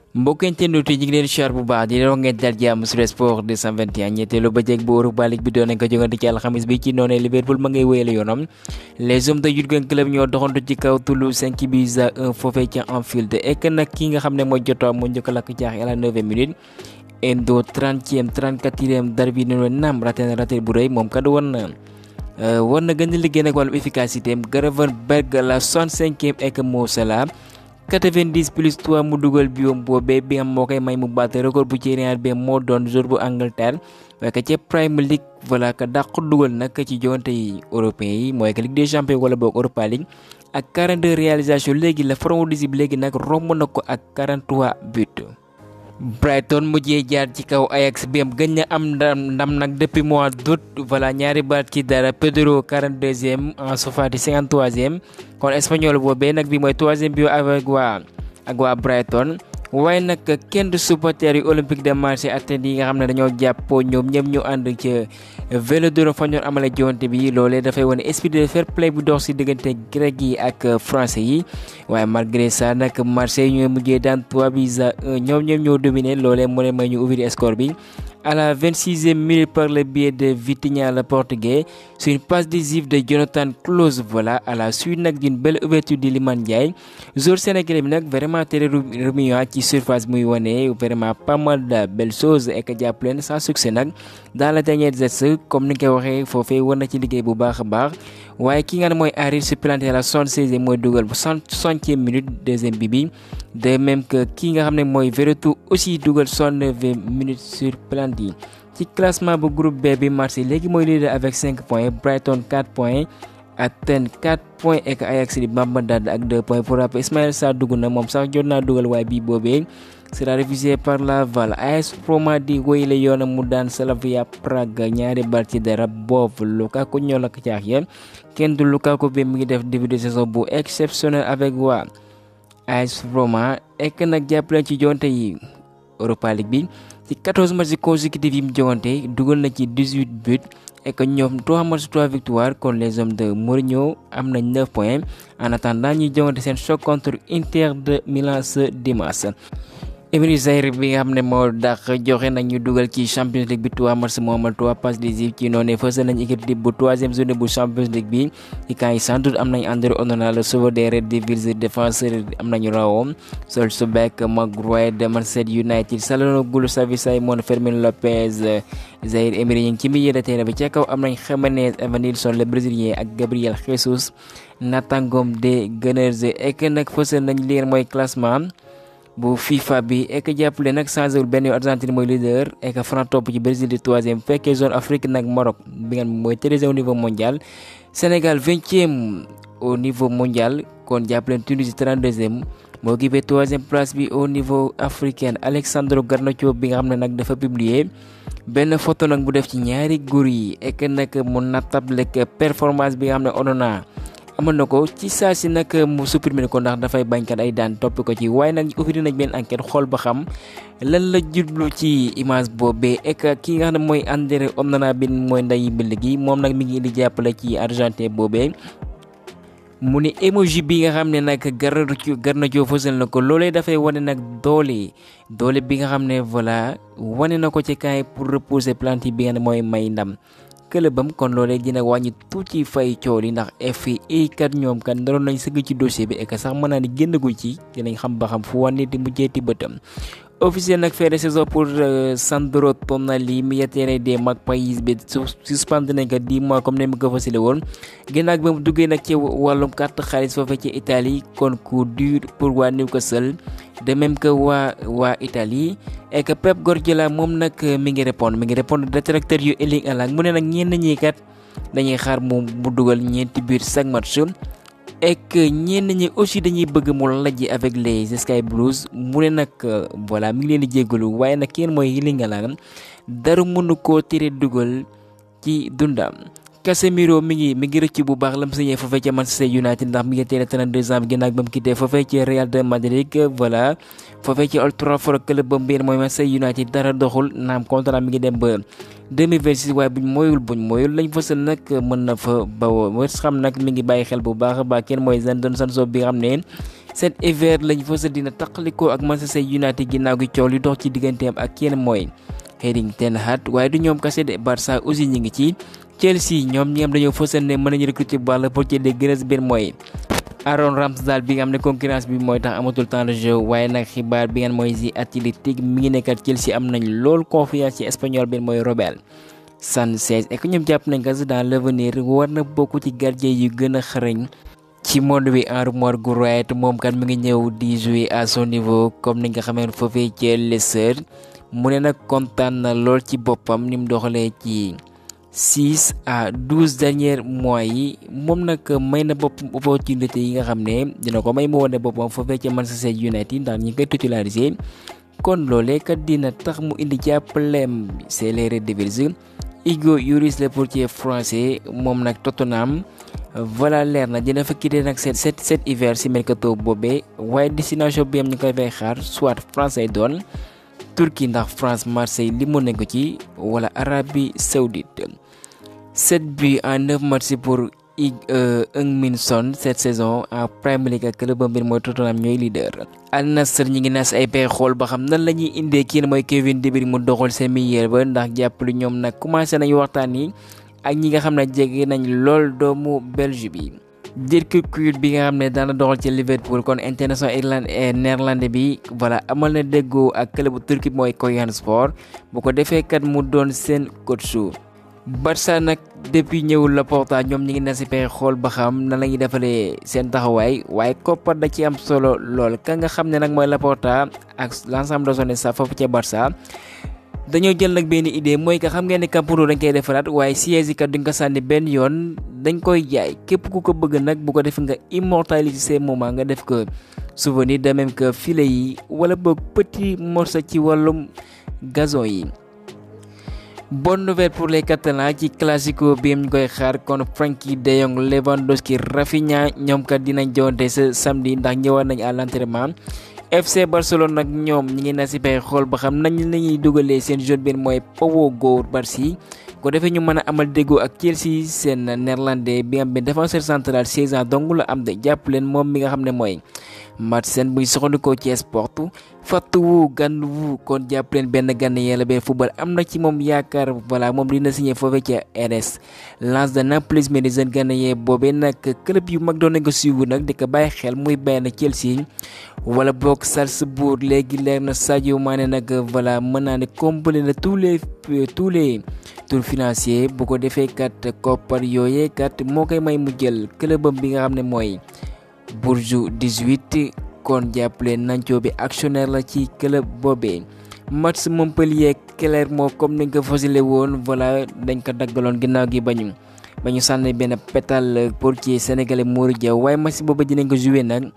mbokk internet yi ñu ngi leen char bu baax di leen wax ngeen dal jàmm sur sport 221 ñetteelu bëccëg bu Europa League bi doon nañ ko jogante ci alxamis bi ci noonee Liverpool ma ngay wéyale yoonam les hommes de Jurgen Klopp ñoo doxantu ci kaw Toulouse 5 buts à 1 foofee ca Anfield ek nag ki nga xam ne mooy joto moo njëkk a lakk caax à la 9e minute Endo 30e 34e Darwin Nam raté bu rëy moom kat war na gën a liggéey nag wàllum efficacité am Gravenberch la 65e ek Mo Salah 90 plus 3 mu dugal biom boobee bi am moo koy may mu batte record bu ci Real bi moo doon jour bu Angleterre waaye ka ca Premier League voilà ka dàq dugal nag ci joŋante yi européen yi mooy que Ligue des Champions wala boog Europa League ak 42 réalisations léegi la front visible léegi nag romb na ko ak 43 buts. Brighton mujjee jaar ci kaw Ajax bi am gën na am ndam nag depuis mois d'août voilà ñaari baat ci dara Pedro 42e Ansu Fati 53e kon espagnol boobee nag bi mooy 3e bi avec waa Brighton waaye nag kenn du supporter yu Olympique de Marseille Athènes yi nga xam ne dañoo jàppoo ñoom ñëpp ñu ànd ca Vélodrome fa ñoon amale jonte bi loolee dafay wane esprit de fair play bu dox si diggante grec yi ak français yi waaye malgré ça nag Marseille ñooy mujjee daan 3 buts à 1 ñoom ñoo dominé loolee moo leen may ñu ouvrir score bi à la 26e minute par le biais de Vitinha le portugais sur une passe décisive de Jonathan Klaus voilà à la suite nag d'une belle ouverture de Iliman Ndiaye joueur sénégalais bi nag vraiment tere remuant ci surface muy wane vraiment pas mal de belles choses et que jàpp leen sans succès nag dans la dernière geste comme ni nga ko waxee foofee war na ci liggéey bu baax a baax waaye ki nga ne mooy Henry suppléante à la 76e mooy dugal bu 60e minute deuxième bi de même que ki nga xam ne mooy Veretout aussi dugal 69e minute sur penalty ci classement bu groupe B bi Marseille léegi mooy leader avec 5 points Brighton 4 points Athènes 4 points et Ajax di Bamba Dad ak 2 points pour rappel Ismaïla Sarr dugg na moom sax jot naa dugal waaye bii boobee sera révisé par Laval AS Roma di wéyle yoonam mu daan Slavia Prague ñaari bal ci dara boobu Lukaku ñoo lakk caax ya kenn du Lukaku bi mu ngi def début de saison bu exceptionnel avec waa AS Roma ek nag jàppaleen ci jonte yi Europa League bi ci 14 matchs consécutifs yi mu jongante dugal na ci 18 buts et que ñoom 3 matchs 3 victoires kon les hommes de Mourinho am nañ 9 points en attendant ñuy jongante seen choc contre Inter de Milan ce dimanche. Emery Zaïre bi nga xam ne moo dàq joxe nag ñu dugal ci Champions League bi 3 matchs moo amal 3 passes décisives ci noonu fësal nañ équipe type bu 3e journée bu Champions League bi ci camp yi sans doute am nañ André Onana le sauveur des Red Devils défenseur am nañu Raoul Solskjaer Maguire de Manchester United Çalhanoğlu Savic Simon Fermin Lopez Zaïre Emery ñu ngi ci milieu de terrain bi ca kaw am nañ Jiménez Evanilson le Brésilien ak Gabriel Jesus nattangom des Gunners ek nag fësal nañ li mooy classement bu FIFA bi ek jàppale nag changé wul benn yoon Argentine mooy leader ek France topp ci Brésil di 3e fekkee zone Afrique nag Maroc bi nga mooy 13e au niveau mondial Sénégal 20e au niveau mondial kon jàppale Tunisie 32e moo occupé 3e place bi au niveau africain Alexandro Garnacho bi nga xam ne nag dafa publier benn photo nag bu def ci ñaari góor yi ek nag mu nattable performance bi nga xam ne Onana amoon na ko ci saa si nag mu supprimer ko ndax dafay bañkat ay daan topp ko ci waaye nag ubbi nañ benn enquête xool ba xam lan la jublu ci image boobee ek ki nga xam ne mooy André Onana bi mooy ndeyi mbill gi moom nag mi ngi indi jàppale ci Argentin boobee mu ne emoji bi nga xam ne nag Garnacho fësal na ko loolee dafay wane nag doole bi nga xam ne voilà wane na ko ci kaay pour repousser planti bi nga xam ne mooy may ndam këlëbam kon loolee dina wàññi tuuti fay coow li ndax FA kat ñoom kat naroon nañ sëgg ci dossier bi ek sax mën naa ni génnaguñ ci dinañ xam ba xam fu wane di mujjeeti bëtam officiel nag fin de saison pour Sandro Tonali milieu terrain des Magpies bi suspendre nañ ko 10 mois comme ne mu ko fasile woon ginnaaw ba mu duggee nag ci wàllum carte xaalis foofee ci Italie kon coup dur pour waa Newcastle de même que waa Italie et que Pep Guardiola moom nag mi ngi répondre détracteur yu Erling Haaland mu ne nag ñenn ñi kat dañuy xaar mu dugal ñeenti but chaque match et que ñenn ñi aussi dañuy bëgg mu lajji avec les Sky Blues mu ne nag voilà mi ngi leen di jéggalu waaye nag kenn mooy Erling Haaland dara mënu koo tere dugal ci dundam. Casemiro mi ngi rëcc bu baax lam signé foofee ca Manchester United ndax mi ngi teel a 32 ans ginnaaw ba mu quitté foofee ci Real de Madrid voilà foofee ci Old Trafford club ba mbir mooy Manchester United dara doxul naam contrat mi ngi dem ba 2026 waaye buñ mooyul lañ fësal nag mën na fa bawoo West Ham nag mi ngi bàyyi xel bu baax a baax kenn mooy Jadon Sancho bi nga xam ne cet hiver lañ fësal dina taqalikoo ak Manchester United ginnaaw gi coow li dox ci digganteem ak kenn mooy Erik ten Hag waaye du ñoom kase de Barça aussi ñi ngi ci Chelsea ñoom ñi am dañoo fësal ne mën nañu recruter bu baax la pour ci de gënës benn mooy Aaron Ramsdale bi nga xam ne concurrence bi mooy tax amatul temps de jeu waaye nag xibaar bi ngeen mooy si Athletic mi ngi nekkat Chelsea am nañ lool confiance ci espagnol bi mooy Robert Sanchez et que ñoom jàpp nañ que dans l'avenir war na bokk ci gardien yu gën a xarañ ci monde bi en rumeur gu right moom kat mi ngi ñëw di jouer à son niveau comme ni nga xamee foofee ci Leicester mu ne nag kontaan na lool ci boppam ni mu doxalee ci 6 à 12 derniers mois yi moom nag may na boppam opportunité yi nga xam ne dina ko may mu wane boppam foofee ci Manchester United ndax ñi koy titularisé kon loolee kat dina tax mu indi jàppaleem c'est les Red Devils Hugo Lloris le portier français moom nag Tottenham voilà leer na dina fa quitté nag cet hiver si mercato boobee waaye destination bi am ñu koy fay xaar soit France ay doon Turquie ndax France Marseille li mu nekk ci wala Arabie Saoudite 7 buts en 9 matchs pour Heung-min Son cette saison en Premier League ak club bi mooy Tottenham ñooy leader. Al Nassr ñi ngi nas ay pexe xool ba xam nan la ñuy indee kii mooy Kevin De Bruyne mu doxal seen meilleur ba ndax jàppale ñoom nag commencé nañu waxtaan yi ak ñi nga xam ne jege nañ lool doomu Belgique bi. Dirk Kuyt bi nga xam ne daana doxal ci Liverpool kon international néerlandais bi voilà amal na déggoo ak club bu Turquie mooy Kocaelispor bu ko defee kat mu doon seen coach. Barça nag depuis ñëwul Laporta ñoom ñi ngi na si pexe xool ba xam nan la ñuy defalee seen taxawaay waaye koppar da ci am solo lool ka nga xam ne nag mooy Laporta ak l'ensemble de son staff foofu ca Barça dañoo jël nag benn idée mooy que xam ngeen ne Camp Nou dañ koy defaraat waaye siège yi kat duñ ko sànni benn yoon dañ koy jaay képp ku ko bëgg nag bu ko def nga immortaliser ces moments nga def ko souvenir de même que filet yi wala boog petit morceau ci wàllum gazon yi. Bonne nouvelle pour les Catalans ci classico bi ñu koy xaar kon Frenkie de Jong Lewandowski Rafinha ñoom kat dinañ jonte sa samedi ndax ñëwaat nañ à l'entraînement. FC Barcelone nag ñoom ñi ngi na si pexe xool ba xam nañ lañuy dugalee seen jeune bi mooy Pau Barsi ko defee ñu mën a amal déggoo ak Chelsea seen néerlandais bi am benn défenseur central 16 ans dong la am de jàpp leen moom mi nga xam ne mooy Madsen buy soxandikoo ci sport fàttuwu gan wu kon jàpp leen benn gan yàlla benn football am na ci moom yaakaar voilà moom dina signé foofee ca RS Lens de Naples mais di jeune Ghanéen boobee nag club yu mag doon nañ ko suivre nag di ko bàyyi xel muy bàyyi na Chelsea wala boog Salzbourg léegi leer na Sadio Mané nag voilà mën naa ne complet na tous les tours financiers bu ko defee kat koppar yooyee kat moo koy may mu jël clubam bi nga xam ne mooy Bourges 18 kon jàppale Nacho bi actionnaire la ci club boobee match Montpellier Clermont comme ni nga ko fasile woon voilà dañ ko daggaloon ginnaaw gi ba ñu sànni benn pétale pour ci sénégalais Mourou Dia waaye match boobu dinañ ko joué nag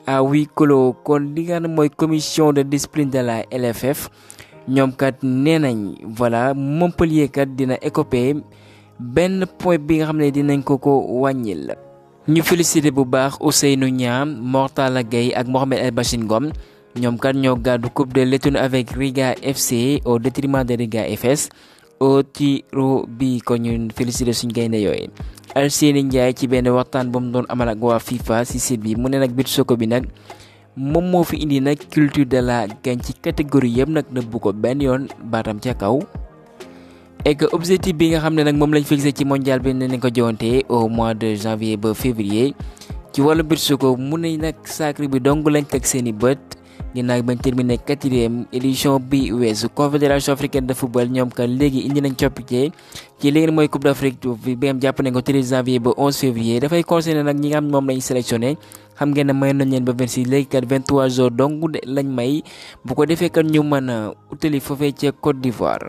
à huis clos kon li nga xam ne mooy commission de discipline de la LFF ñoom kat nee nañ voilà Montpellier kat dina écopé benn point bi nga xam ne dinañ ko wàññil. ñu félicité bu baax Ousseynou Niang Mortala Gueye ak Mohamed El Bachir Ngom ñoom kat ñoo gàddu coupe de Lettonie avec Riga FC au détriment de Riga FS au tiro bi ko ñu félicité suñ gaynde yooyu. Alseni Ndiaye ci benn waxtaan ba mu doon amal ak waa FIFA ci site bi mu ne nag bit soko bi nag moom moo fi indi nag culture de la gagne ci catégorie yëpp nag nëbbu ko benn yoon baatam ca kaw. et que objectif bi nga xam ne nag moom lañ fixé ci mondial bi ne nañ ko joŋante au mois de janvier ba février ci wàllu bit soko mu ne nag sacre bi dong lañ teg seen i bët ginnaaw bañ terminé 4e édition bi weesu confédération africaine de football ñoom kat léegi indi nañ coppite ci léegi mooy coupe d'Afrique bi am jàpp nañ ko 13 janvier ba 11 février dafay concerné nag ñi nga xam moom lañ sélectionné xam ngeen ne may nañ leen ba 26 léegi kat 23 jours dong lañ may bu ko defee kat ñu mën a utali foofee ca Côte d'Ivoire.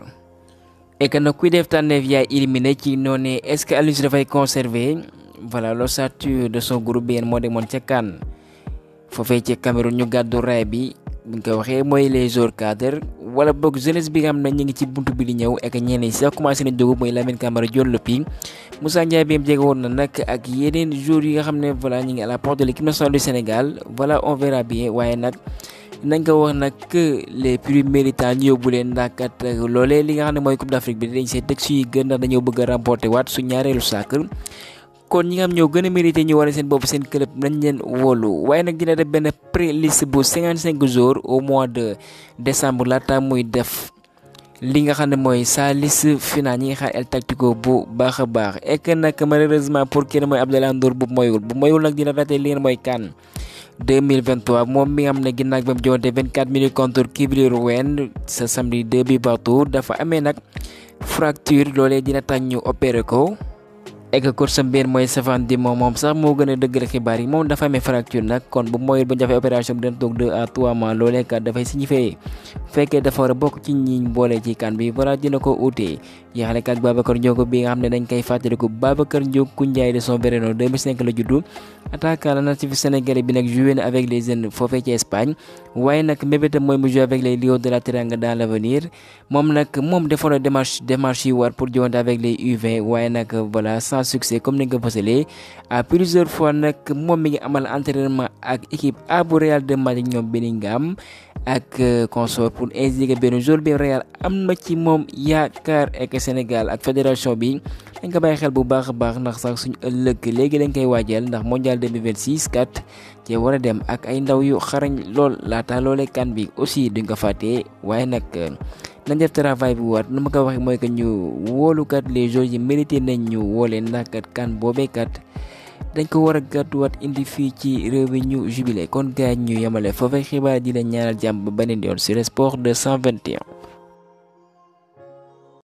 et que nag kuy def tànneef yaay éliminé ci noonu est-ce que Aliou Cissé dafay conserver voilà l'ossature de son groupe bi moo demoon ca CAN foofee ci Cameroun ñu gàddu raay bi buñ ko waxee mooy les joueurs cadres wala boog jeunesse bi nga xam ne ñu ngi ci buntu bi di ñëw et que ñenn ñi sax commencé nañ dugg mooy Lamine Camara Diol Lopy Moussa Ndiaye bi am jege woon na nag ak yeneen joueurs yi nga xam ne voilà ñu ngi à la porte de l'équipe nationale du Sénégal voilà on verra bien waaye nag nañ ko wax nag que les plus méritants ñu yóbbu leen ndax kat loolee li nga xam ne mooy Coupe d'Afrique bi dañ see teg suy gën ndax dañoo bëgg a remporter waat su ñaareelu sacre kon ñi nga xam ñoo gën a mérité ñu wane seen bopp seen club nañ leen wóolu waaye nag dina def benn pré-liste bu 55 jours au mois de décembre laata muy def li nga xam ne mooy sa liste finale ñi nga xaar El Tactico bu baax a baax et que nag malheureusement pour kii mooy Abdallah Ndour bu moyul nag dina raté li ngeen mooy CAN 2023 moom mi nga xam ne ginnaaw ba mu joonte 24 minutes contre Kivlirwen sa samedi 2 bi partout dafa amee nag fracture loolee dina tax ñu opéré ko. et que course mbir mooy Stéphane Di moom sax moo gën a dëggal xibaar yi moom dafa amee fracture nag kon bu moyul bu ñu defee opération bi dina toog 2 à 3 mois loolee kat dafay signifié fekkee dafa war a bokk ci ñi boole ci CAN bi voilà dina ko uute yaxalekat Babacar Ndiogou bi nga xam ne dañ koy fàttaliku Babacar Ndiogou Ndiaye de son vrai nom 2005 la juddu attaquant la natif sénégalais bi nag joué na avec les jeunes foofee ci Espagne waaye nag mébétam mooy mu joué avec les Lions de la Teranga dans l'avenir moom defoon na démarche yi war pour joŋante avec les U20 waaye nag voilà sans succès comme ni nga ko fësalee à plusieurs fois nag moom mi ngi amal entraînement ak équipe A bu Real de Madrid ñoom Bellingham ak consort pour indiquer benn jour bi Real am na ci moom yaakaar ak Sénégal ak fédération bi dañ ko bàyyi xel bu baax a baax ndax sax suñu ëllëg léegi dañ koy waajal ndax mondial 2026 kat ci war a dem ak ay ndaw yu xarañ lool laata loolee CAN bi aussi duñ ko fàtte waaye nag nañ def travail bu waat nu ma ko waxee mooy que ñu wóolukat les joueurs yi mérité nañ ñu woolee ndax kat CAN boobee kat dañ ko war a gàttuwaat indi fii ci réew mi ñu jubilé kon gaañ ñu yemale foofee xibaar di leen ñaanal jàmm ba beneen yoon sur Sport 221.